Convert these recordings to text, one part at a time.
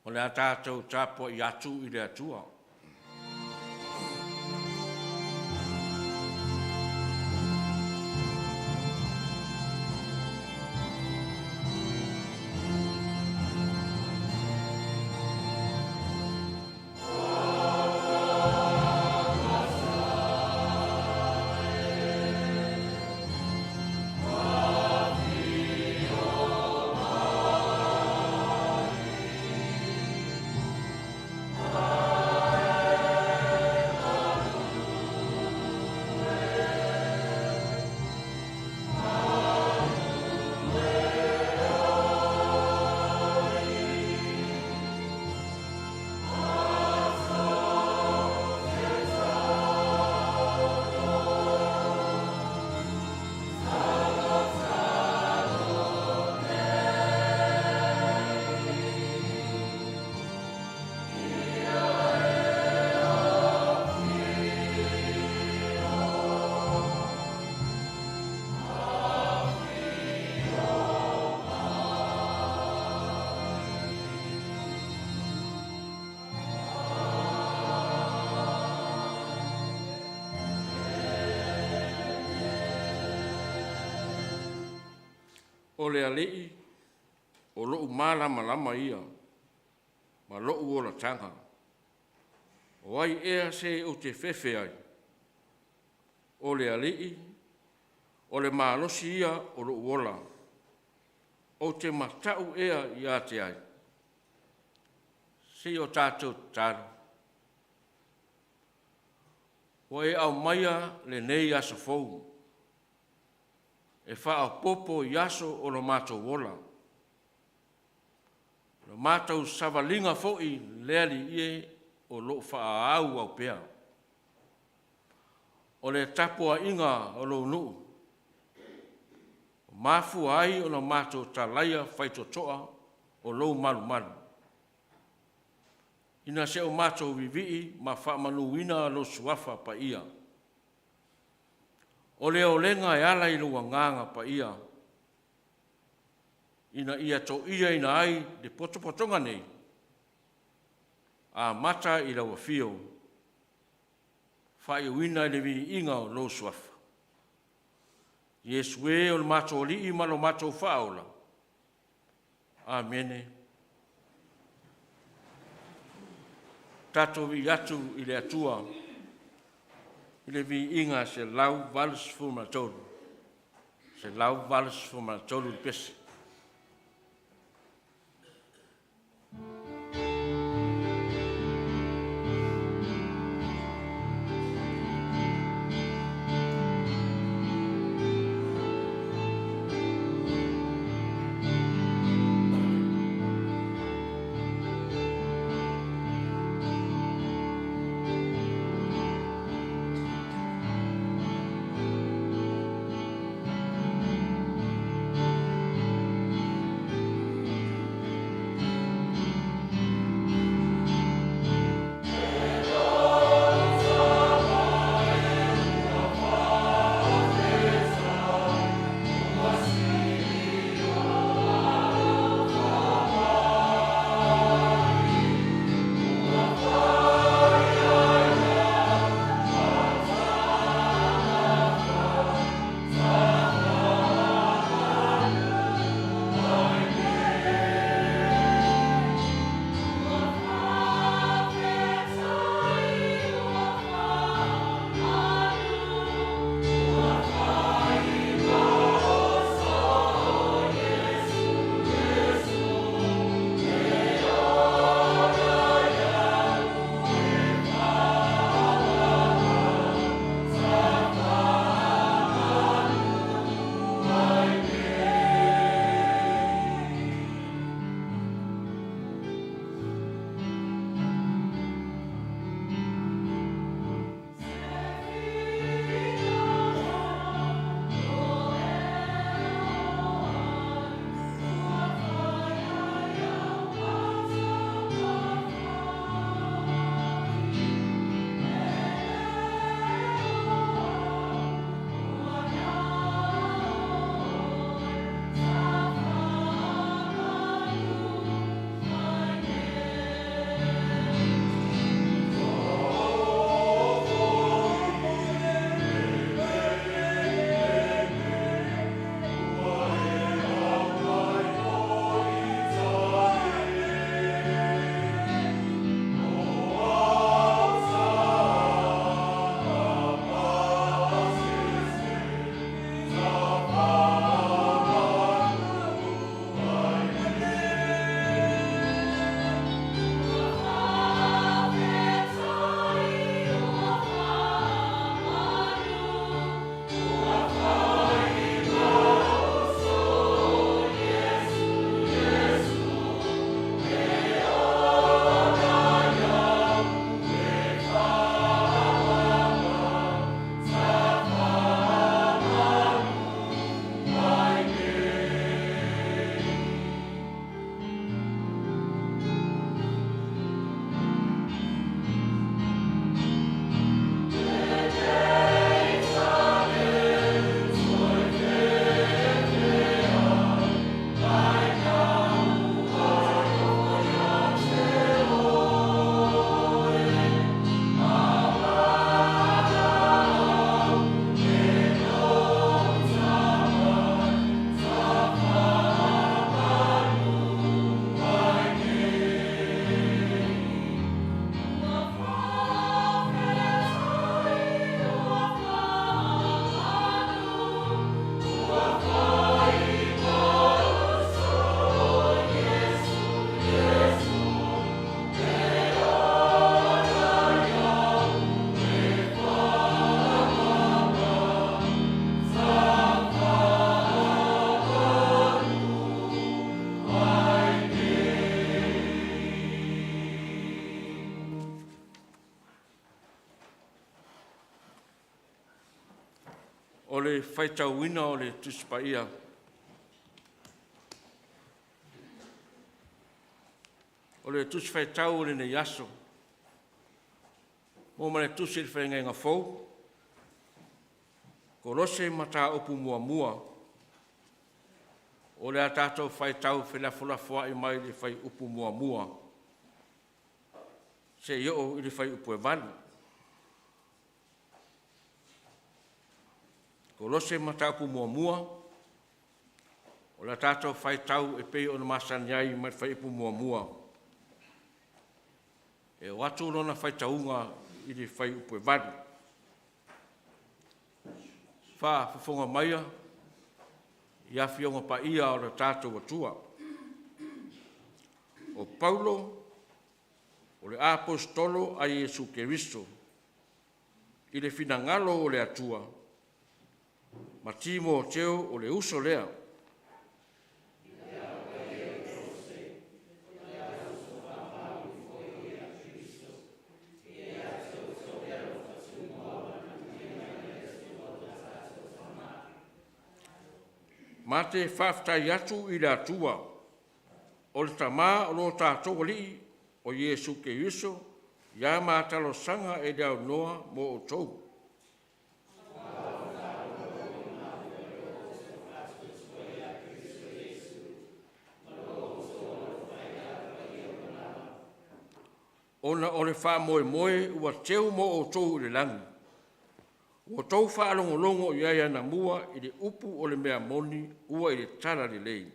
O le a tatou tapuai atu i le Atua. O le Alii o lo'u malamalama ia ma lo'u olataga, o ai ea se ou te fefe ai? O le Alii o le malosi ia o lo'u ola, ou te mata'u ea ia te ai? Se i o tatou tatalo. Ua e aumaia lenei aso fou e faaopoopo i aso o lo matou ola, o le matou savaliga foi le Alii e o lo o faaauau pea. O le tapuaiga a lou nuu, ua mafua ai ona matou talaia faitotoa o lou malumalu, ina se o matou vivii ma faamanuina lou Suafa Paia. O le aolega e ala i lou Agaga Paia, ina ia toiaina ai le potopotoga nei, amata i lau afio, faaiuina i le viiga o lou Suafa. Iesu e o le matou Alii ma lo matou Faaola. Amene. Tatou vivii atu i le Atua i le viiga 183, 183 le pese. O le faitauina o le Tusi Paia o le Tusi Faitau o lenei aso, ua ma le Tusi i le Feagaiga Fou, Kolose Mataupu 1, o le a tatou faitau felafolafoai mai le fuaiupu 1 seia oo i le fuaiupu 8. Kolose Mataupu 1, o le a tatou faitau e pei ona masani ai mai le fuaiupu 1 e oo atu lona faitauga i le fuaiupu 8. Faafofoga maia i Afioga Paia a lo tatou Atua. O Paulo o le Aposetolo a Iesu Keriso i le finagalo o le Atua, ma Timoteo o le uso lea. Ma te faafetai atu i le Atua, o le Tama o lo tatou Alii o Iesu Keriso ia ma talosaga e le aunoa mo outou. Ona o le faamoemoe ua teu mo outou i le lagi, ua outou faalogologo i ai anamua i le upu o le mea moni ua i le Talalelei.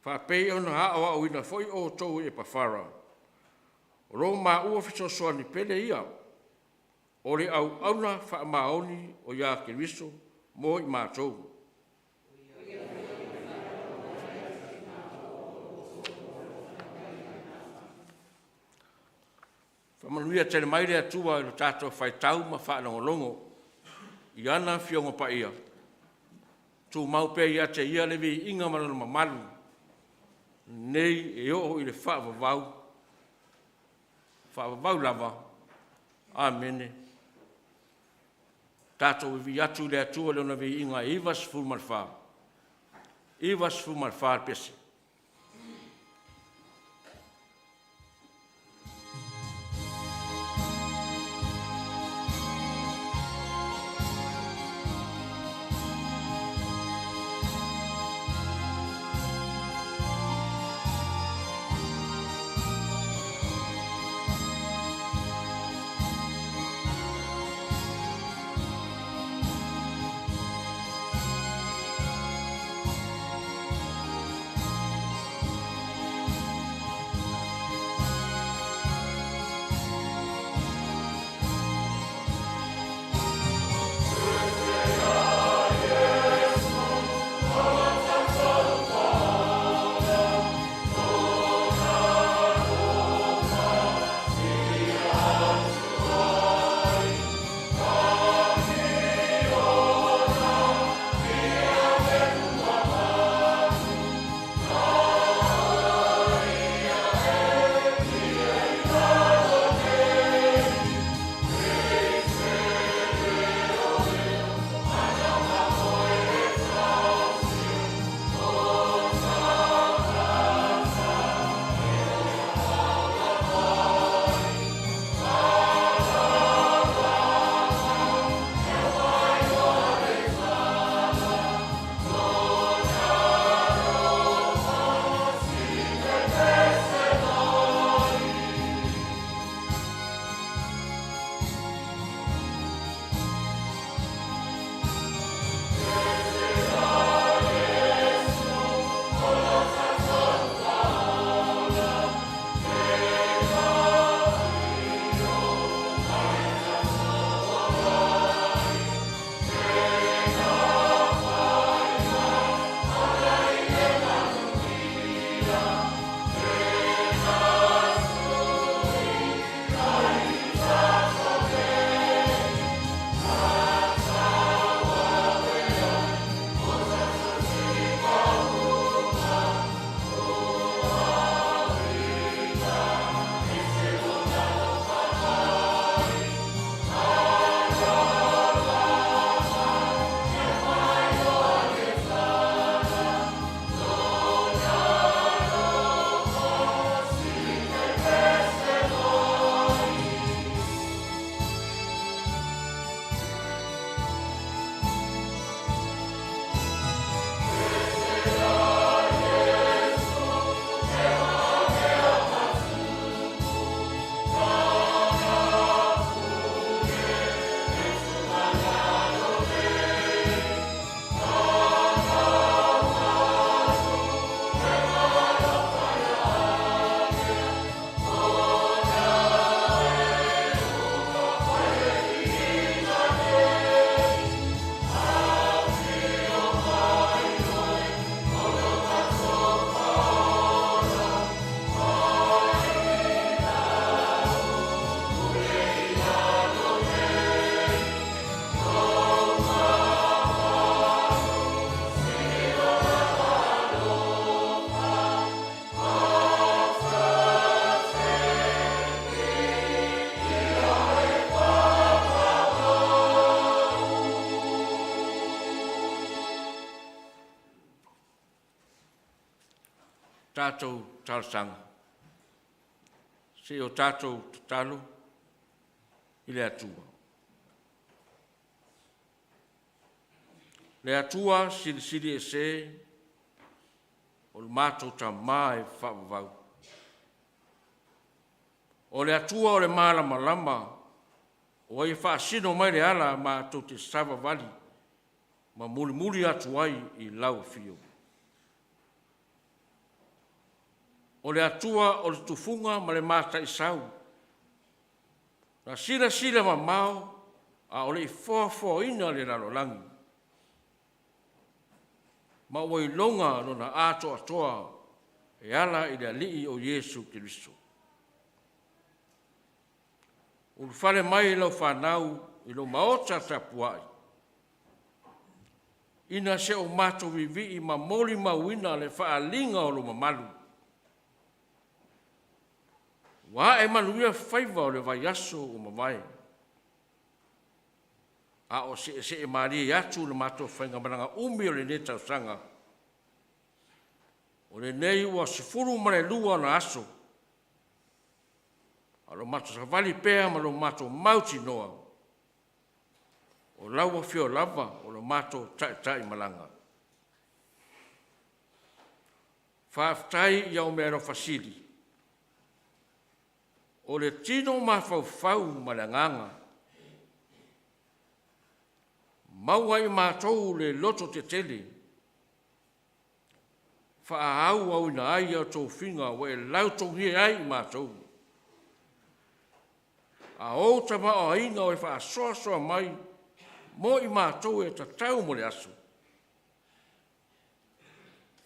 Faapei ona aoaoina foi outou e Epafara, o lo maua fesoasoani pele ia, o le auauna faamaoni o ia Keriso mo i matou. Faamanuia tele mai le Atua i lo tatou faitau ma faalogologo i ana Afioga Paia, tumau pea ia te Ia le viiga ma Lona mamalu, nei e oo i le faavavau, faavavau lava. Amene. Tatou vivii atu i le Atua i Lona viiga e 94, 94 le pese. Tatou talosaga, seia o tatou tatalo i le Atua. Le Atua Silisili Ese, o le matou Tama e faavavau, o le Atua o le malamalama ua e faasino mai le ala matou te savavali ma mulimuli atu ai i lau afio. O le Atua o le tufuga ma le mataisau, na silasila mamao a o le i foafoaina le lalolagi, ma ua iloga Lona atoatoa e ala i le Alii o Iesu Keriso. Ulufale mai lau fanau i lo Maota tapuai, ina se o matou vivii ma molimauina le faaaliga o lou mamalu, ua ae manuia faiva o le vaiaso ua mavae, a o seesee malie atu le matou faigamalaga umi o lenei tausaga, o lenei ua 12 ona aso, a o lo o matou savali pea ma lo matou mautinoa, o lau Afio lava o lo matou Taitaimalaga. Faafetai i au meaalofa sili, o le tino mafaufau ma le agaga, maua e i matou le lototetele, faaauauina ai tofiga ua e lautogia ai i matou, a o ou tamaoaiga ua e faasoasoa mai mo i matou e tatau mo le aso.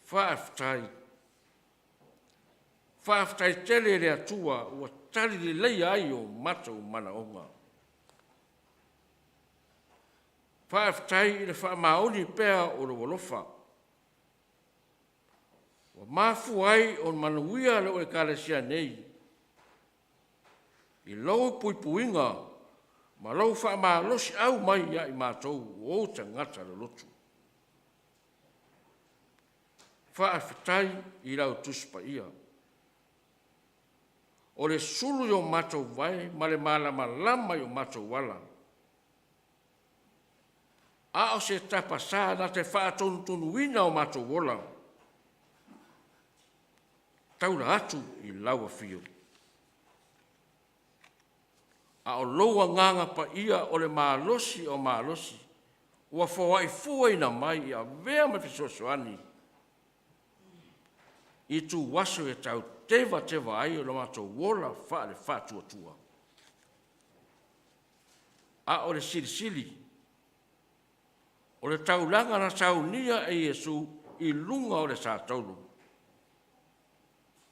Faafetai. Faafetai tele i le Atua ua tali leleia ai o matou manaoga. Faafetai i le faamaoni pea o lou alofa, ua mafua ai ona manuia lau Ekalesia nei i lou puipuiga ma lou faamalosiau mai ia i matou o ou tagata loloto. Faafetai i lau Tusi Paia, o le sulu i o matou vae ma le malamalama i o matou ala, a o se tapasa na te faatonutonuina o matou ola, taula atu i lau Afio. A o lou Agaga Paia o le malosi o malosi ua foai fuaina mai e avea ma fesoasoani i ituaso e tau tevateva ai lo matou ola faale-faatuatua. A o le Silisili, o le taulaga na saunia e Iesu i luga o le satauro,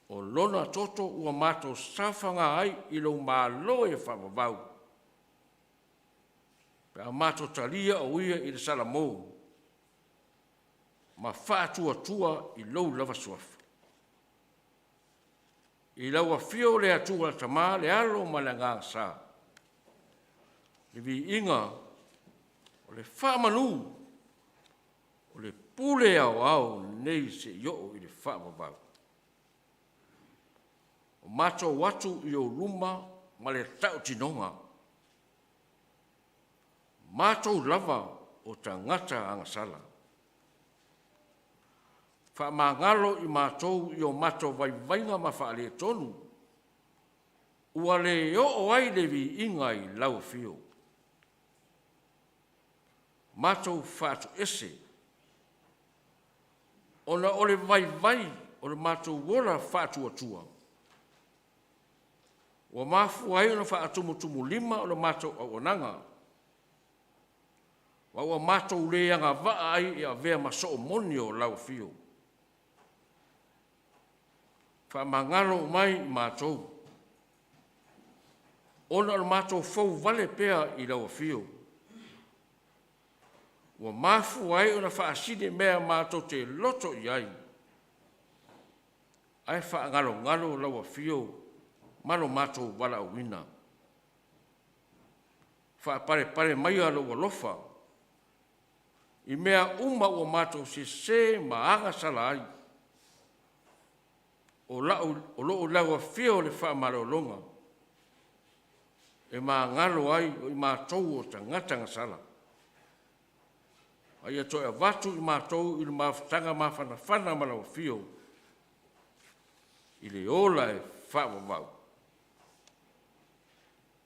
o Lona toto ua matou saofaga ai i lou Malo e faavavau, pe a matou talia o Ia i le salamo ma faatuatua i lou lava Suafa. I lau Afio le Atua le Tama, le Alo ma le Agaga Sa, le viiga o le faamanu, o le pule aoao lenei seia oo i le faavavau. Ua matou atu i ou luma ma le tautinoga, matou lava o tagata agasala, faamagalo i matou i o matou vaivaiga ma faaletonu, ua le oo ai le viiga i lau Afio. Matou faatuese ona o le vaivai o le matou ola faatuatua, ua mafua ai ona faatumutumulima o le matou auaunaga, ma ua matou le agavaa ai e avea ma soomoni o lau Afio. Faamagalo mai i matou, ona o le matou fouvale pea i lau Afio, ua mafua ai ona faasini mea matou te loto i ai, ae faagalogalo lau Afio ma lo matou valaauina. Faapalepale maia lou alofa i mea uma ua matou sese ma agasala ai. o lo o i lau Afio le faamalologa e magalo ai o i matou o tagata gasala, a ia toe avatu i matou i le mafutaga mafanafana ma lau Afio i le ola e faavavau.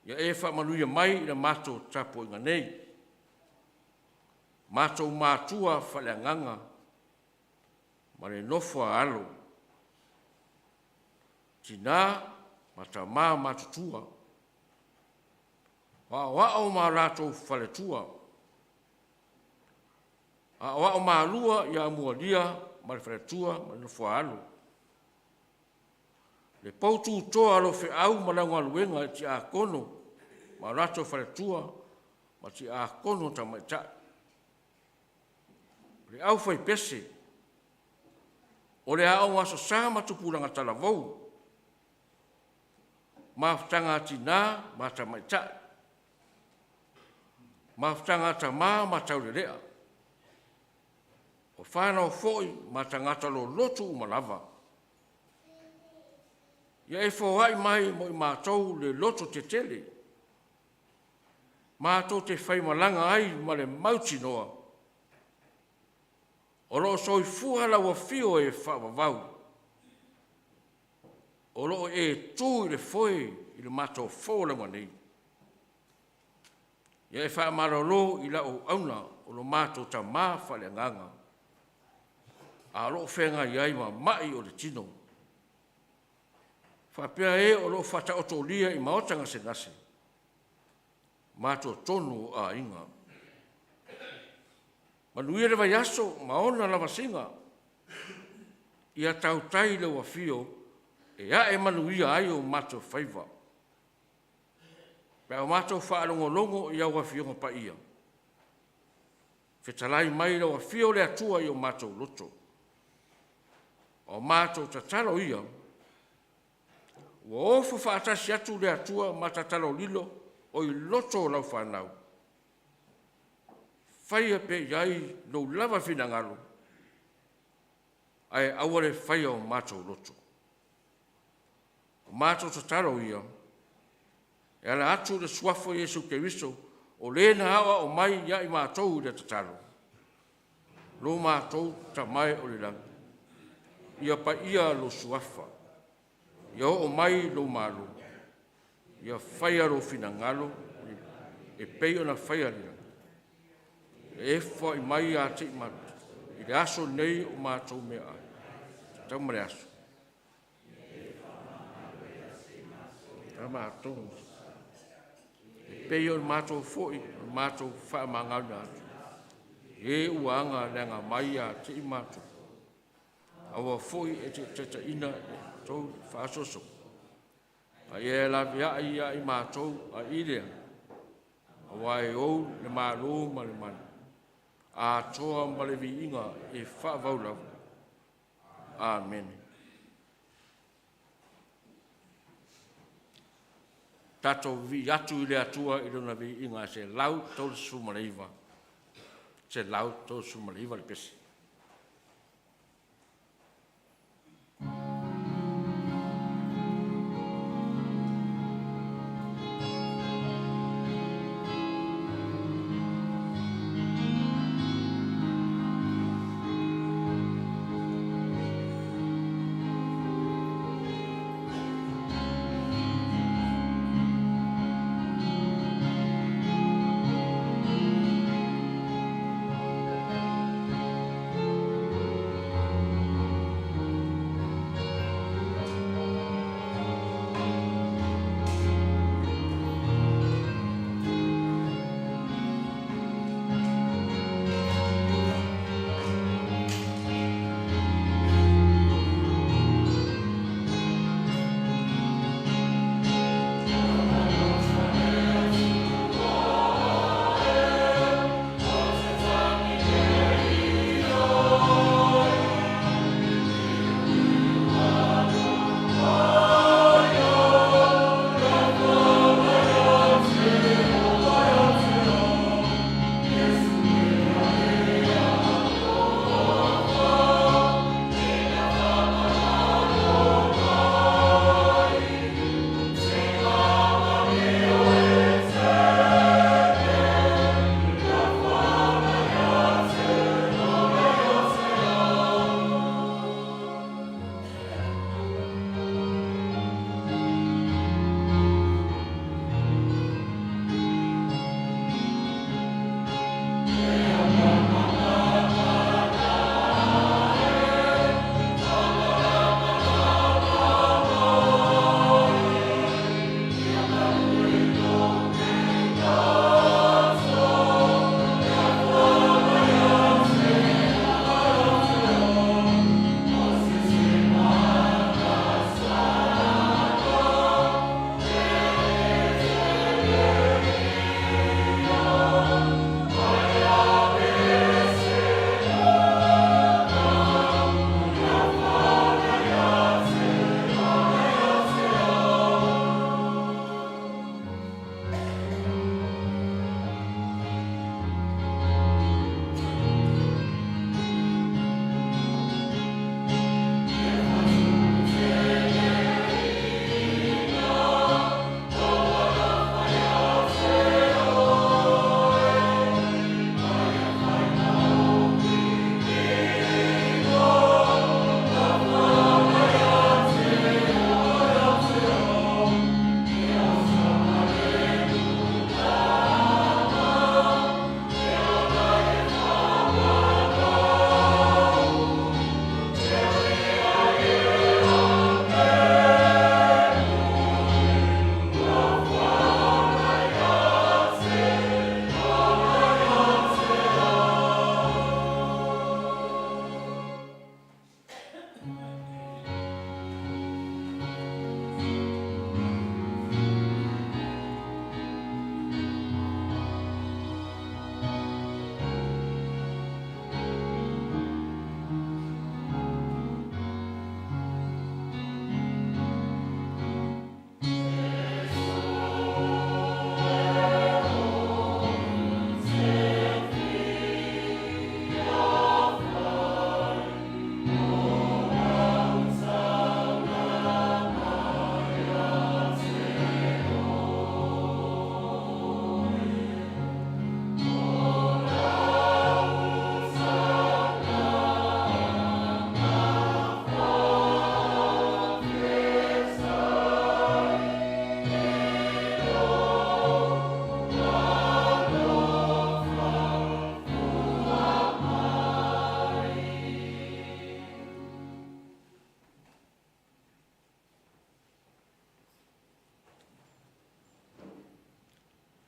Ia e faamanuia mai i le matou tapuaiga nei, matou matua faaleagaga ma le nofo a alo, tina ma tama matutua, o aoao ma o latou faletua, aoao malua ia Mualia ma le faletua ma le nofo a alo, le poututoa o lau Feau ma lau galuega i Tiakono ma o latou faletua ma Tiakono Tamaitai, le aufaipese, o le Aoga Aso Sa ma Tupulaga Talavou, mafutaga a tina ma tamaitai, mafutaga a tama ma taulelea, o fanau foi ma tagata lolotu uma lava. Ia e foai mai mo i matou le lototetele, matou te faimalaga ai ma le mautinoa o lo o soifua lau Afio e faavavau, o lo o e tu i le foe i le matou folauga nei. Ia e faamalolo i lau auauna o lo matou tama faaleagaga a o lo o feagai ai ma mai o le tino, faapea e o lo o faataotolia i maota gasegase ma totonu o aiga. Manuia le vaiaso ma ona lavasiga, ia tautai lau Afio e ae manuia ai o matou faiva, pe a matou faalogologo i au Afioga Paia, fetalai mai lau Afio le Atua i o matou loto. A matou tatalo ia, ua ofo faatasi atu le Atua ma tatalolilo o i loto o lau fanau, faia pea i ai lou lava finagalo, ae aua le faia o matou loto. O matou tatalo ia, e ala atu i le suafa o Iesu Keriso o Le na aoao mai ia i matou i le tatalo, Lo matou Tama e o i le lagi, ia paia lou Suafa, ia oo mai lou Malo, ia faia lou finagalo e pei ona faia i le lagi. Ia e foai mai ia te i matou i le aso lenei o matou meaai tatau ma le aso. A matou, e pei ona matou foi o matou faamagaloina atu i e ua aga leaga mai ia te i matou, aua foi e te taitaiina i matou i le faasoasoa, a ia e laveai ia i matou ai le aga, aua e ou le Malo ma le mana atoa ma le viiga e faavavau lava. Amene. Tatou vivii atu i le Atua i Lona viiga e 139, 139 le pese.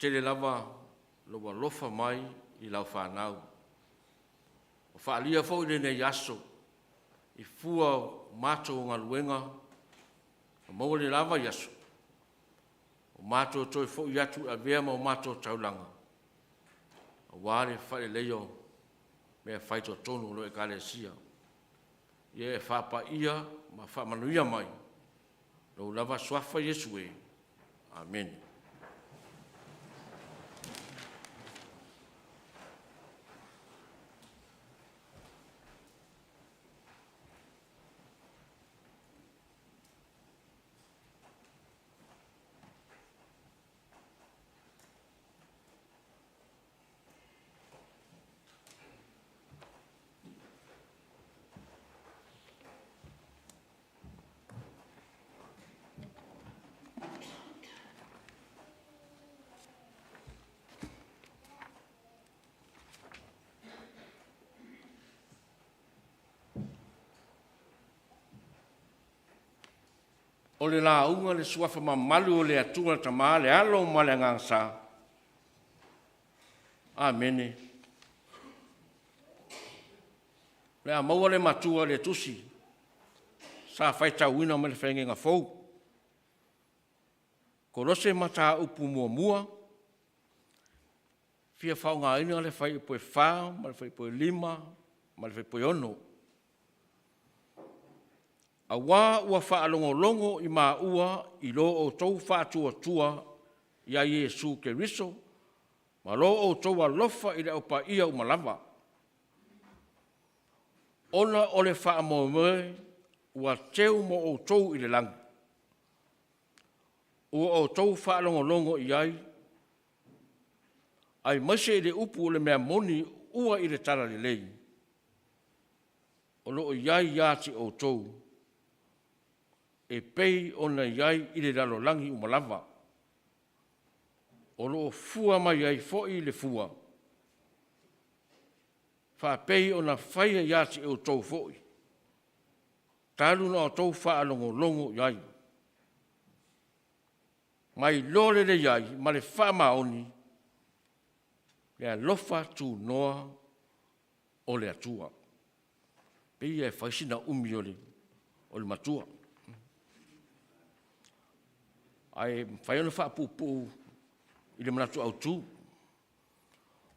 Tele lava lou alofa mai i lau fanau. Ua faalia foi lenei aso i fua o matou galuega ua maua le la vaiaso, ua matou toe foi atu e avea ma o matou taulaga aua le faaleleia o mea fai i totonu o lau Ekalesia. Ia e faapaia ma faamanuia mai, i lou lava Suafa Iesu e. Amene. O le lauga a le Suafa mamalu o le Atua le Tama, le Alo ma le Agaga Sa. Amene. O le a maua le matua i le tusi sa faitauina mai le Faigaiga Fou, Kolose Mataupu 1, e fia faaaogaina le fuaiupu 4 ma le fuaiupu 5 ma le fuaiupu 6. Aua ua faalogologo i maua i lo outou faatuatua ia Iesu Keriso ma lo outou alofa i le au paia uma lava, ona o le faamoemoe ua teu mo outou i le lagi, ua outou faalogologo i ai aemaise i le upu o le mea moni ua i le talalelei o lo o i ai ia te outou e pei ona i ai i le lalolagi uma lava, o lo o fua mai ai foi le fua, faapei ona faia ia te outou foi, talu ona outou faalogologo i ai, ma iloa lelei ai ma le faamaoni le alofa tunoa o le Atua. E pei lava e fai sina umi o le matua, ae mafai ona faapuupuu i le manatu autu.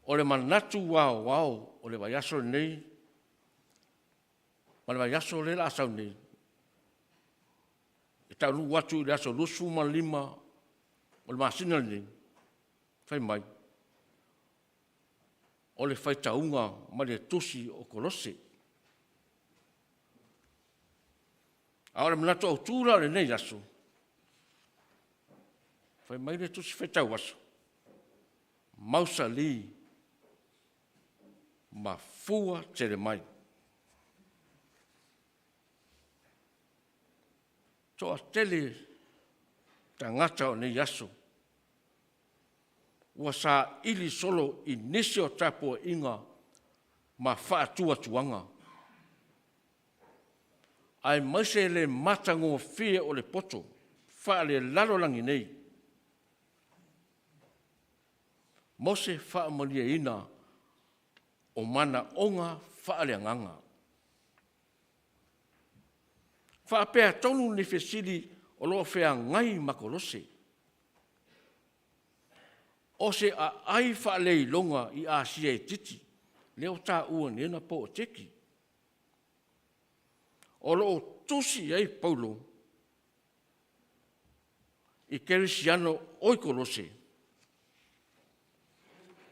O le manatu aoao o le vaiaso lenei ma le vaiaso lea o le a sau nei, e taunuu atu i le aso 25 o le masina lenei, fai mai, o le faitauga mai le tusi o Kolose. A o le manatu autu la o lenei aso, fai mai le Tusi Faitau Aso, mausali ma fua tele mai. Toatele tagata o nei aso ua saili solo i nisi o tapuaiga ma faatuatuaga, aemaise le matagofie o le poto faalelalolagi nei mo se faamalieina o manaoga faaleagaga. E faapea tonu ni fesili o lo o feagai ma Kolose. O se aai faaleiloga i Asia itiiti lea ua taua neionapo o Turkey, o lo o tusi i ai Paulo i kerisiano oi Kolose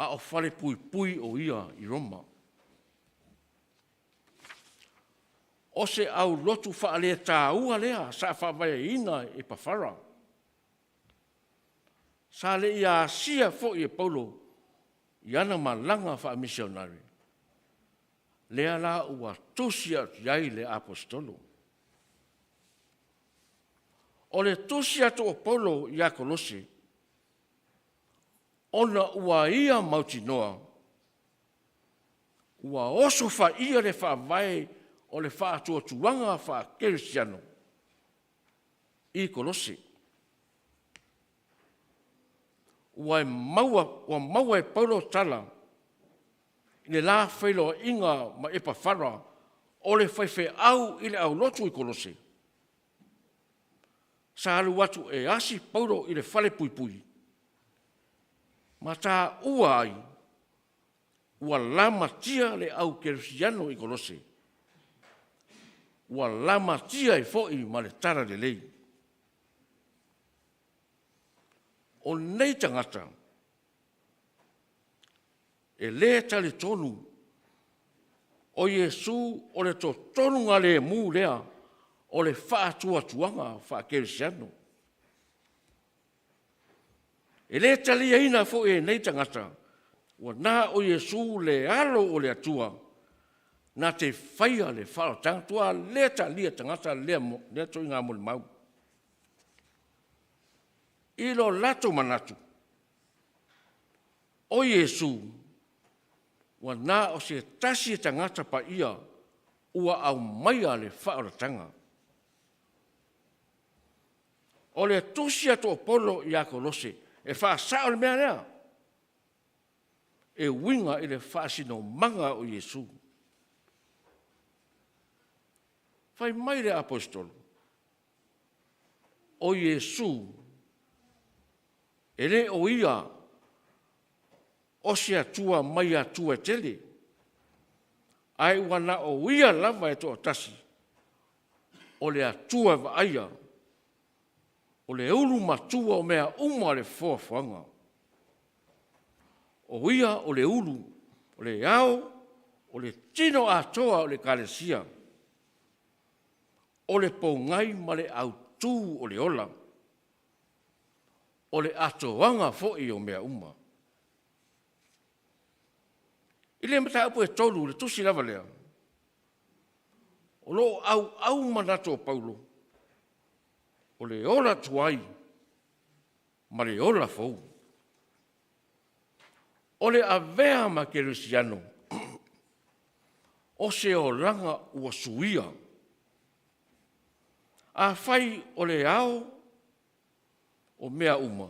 a o falepuipui o ia i Roma. O se aulotu faaletaua lea sa faavaeina e Epafara, sa le i asia foi e Paulo i ana malaga faamisionare, lea la ua tusi atu i ai le Aposetolo. O le tusi atu o Paulo ia Kolose ona ua ia mautinoa ua osofaia le faavae o le faatuatuaga faakerisiano i Kolose. Ua maua, ua maua e Paulo tala i le la feiloaiga ma Epafara o le faifeau i le aulotu i Kolose, sa alu atu e asi Paulo i le falepuipui ma taua ai ua lamatia le au kerisiano i Kolose, ua lamatia ai foi ma le Talalelei. O nei tagata e le talitonu o Iesu o le totolugalemu lea o le faatuatuaga faakerisiano. E le taliaina foi e nei tagata ua na o Iesu le alo o le Atua na te faia le faaolataga, matua le talia e tagata lea ituaiga molimau. I lo latou manatu, o Iesu ua na o se tasi tagata paia ua aumaia le faaolataga. O le tusi atu o Paulo ia Kolose e faasao le mea lea e uiga i le faasinomaga o Iesu. Fai mai le Aposetolo, o Iesu e le o Ia o se Atua mai Atua e tele, ae ua na o Ia lava e toatasi o le Atua vaaia, o le ulumatua o mea uma o le foafoaga. O Ia o le ulu, o le ao, o le tino atoa o le Ekalesia, o le pogai ma le autu o le ola, o le atoaga foi o mea uma. I le mataupu e 3 i le tusi lava lea, o lo o auau manatu o Paulo, o le ola tuai ma le ola fou. O le avea ma kerisiano, o se olaga ua suia. Afai o le ao o mea uma,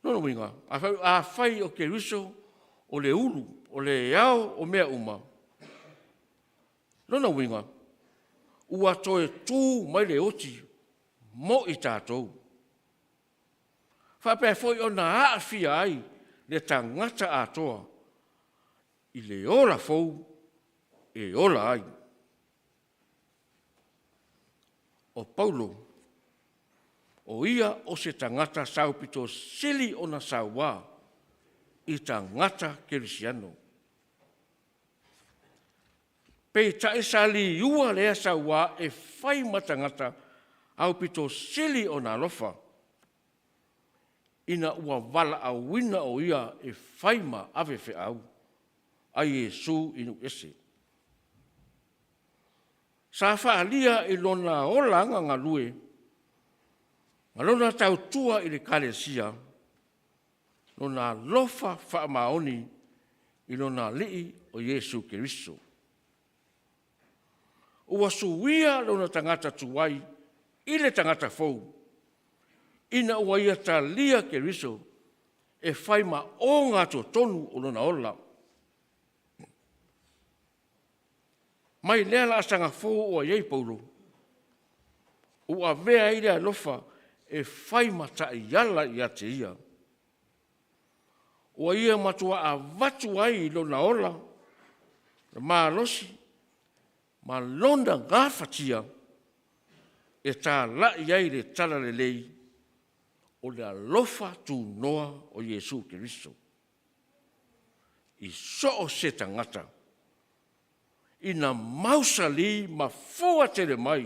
lona uiga, afai o Keriso o le ulu, o le ao o mea uma, lona uiga ua toe tu mai le oti mo i tatou. Faapea foi ona aafia ai le tagata atoa i le ola fou e ola ai. O Paulo, o ia o se tagata sa aupito sili ona saua i tagata kerisiano. Peitai sa liua lea saua e fai ma tagata aupito sili ona alofa, ina ua valaauina o ia e fai ma ave feau a Iesu i nuu ese. Sa faaalia i lona olaga galue ma lona tautua i le Ekalesia lona alofa faamaoni i lona Alii o Iesu Keriso. Ua suia lona tagata tuai i le tagata fou ina ua ia talia Keriso e fai ma ogatotonu o lona ola. Mai lea laasaga fou ua i ai Paulo, ua avea ai le alofa e fai ma taiala ia te ia. Ua ia matua avatu ai lona ola, le malosi ma lona gafatia e talai ai le Talalelei o le alofa tunoa o Iesu Keriso i so o se tagata ina mausali ma fua tele mai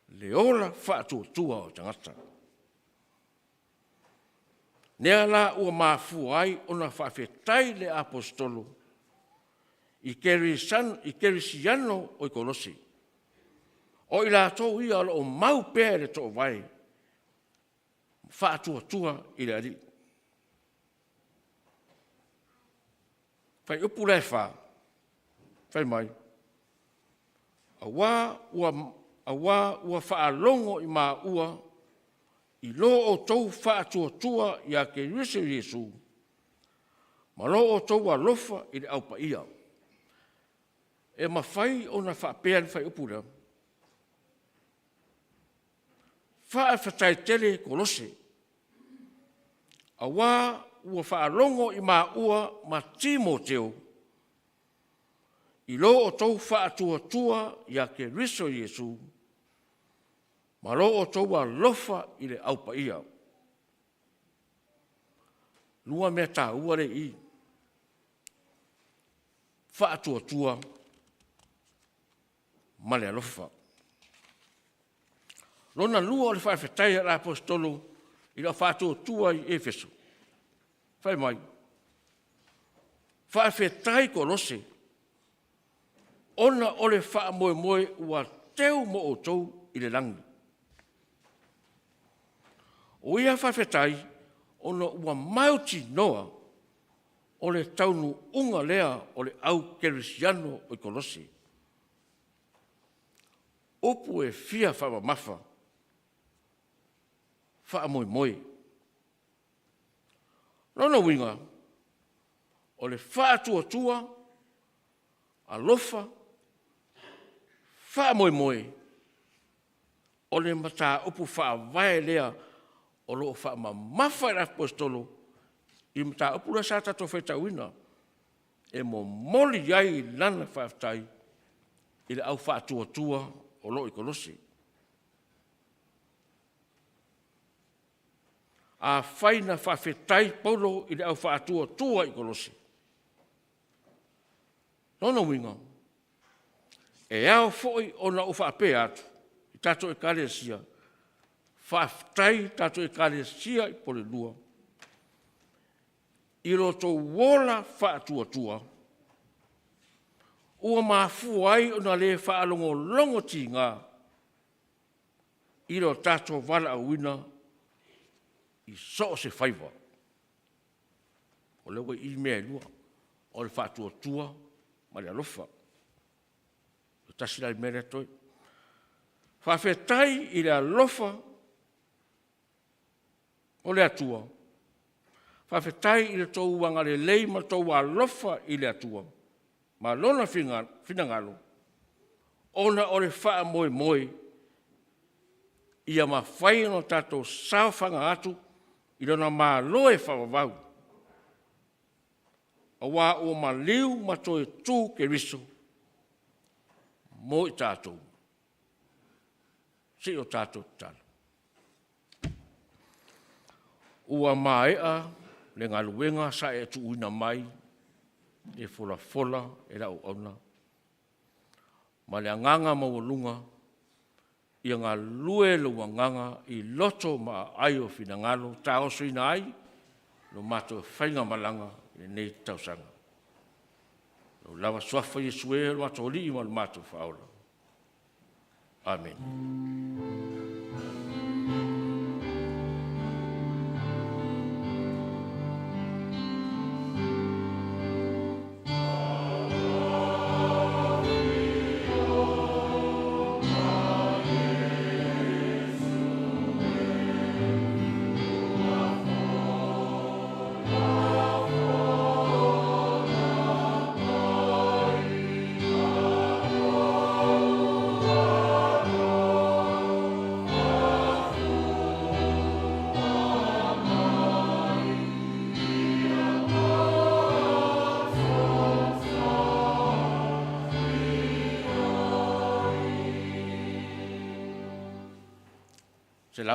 le ola faatuatua o tagata. Lea la ua mafua ai ona faafetai le Aposetolo i kerisiano oi Kolose, o i latou ia o lo o mau pea i le toovae faatuatua i le Alii. Fuaiupu la e 4 fai mai, “Aua ua faalogo i maua i lo outou faatuatua ia Keriso Iesu ma lo outou alofa i le Au Paia. E mafai ona faapea le fuaiupu lea? Faafetai tele Kolose aua ua faalogo i maua ma Timoteo i lo outou faatuatua ia Keriso Iesu ma lo outou alofa i le Au Paia. 2 mea taua lea e i i, faatuatua ma le alofa. Lona lua o le faafetai a le Aposetolo i le Au Faatuatua i Efeso, fai mai, faafetai Kolose ona o le faamoemoe ua teu mo outou i le lagi. O ia faafetai ona ua mautinoa o le taunuuga lea o le au kerisiano i Kolose. Upu e fia faamamafa, faamoemoe. O lona uiga o le faatuatua, alofa, faamoemoe, o le mataupu faavae lea o lo o faamamafa e le Aposetolo i le mataupu lea sa tatou faitauina, e momoli ai lana faafetai i le au faatuatua o lo o i Kolose. Afai na faafetai Paulo i le au faatuatua i Kolose, o lona uiga e ao foi ona ou faapea atu i tatou Ekalesia, faafetai i tatou Ekalesia i Pulenua i lo outou ola faatuatua ua mafua ai ona le faalogologo tiga i lo tatou valaauina i so o se faiva. O lea ua i i mea e 2, o le faatuatua ma le alofa. E tasi la le mea lea e totoe. Faafetai i le alofa o le Atua, faafetai i lo outou agalelei ma lo outou alofa i le Atua ma Lona finagalo ona o le faamoemoe ia mafai ona tatou saofaga atu i Lona Malo e faavavau, aua ua maliu ma toe tu Keriso mo i tatou. Se i o tatou tatalo. Ua maea le galuega sa e tuuina mai e folafola e lau auauna ma le agaga maualuga ia galue lou Agaga i loto ma aai o finagalo taosoina ai lo matou faigamalaga i lenei tausaga. I Lou lava Suafa Iesu e, o lo matou Alii ma lo matou Faaola. Amene.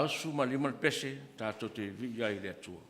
115 le pese tatou te vivii ai i le Atua.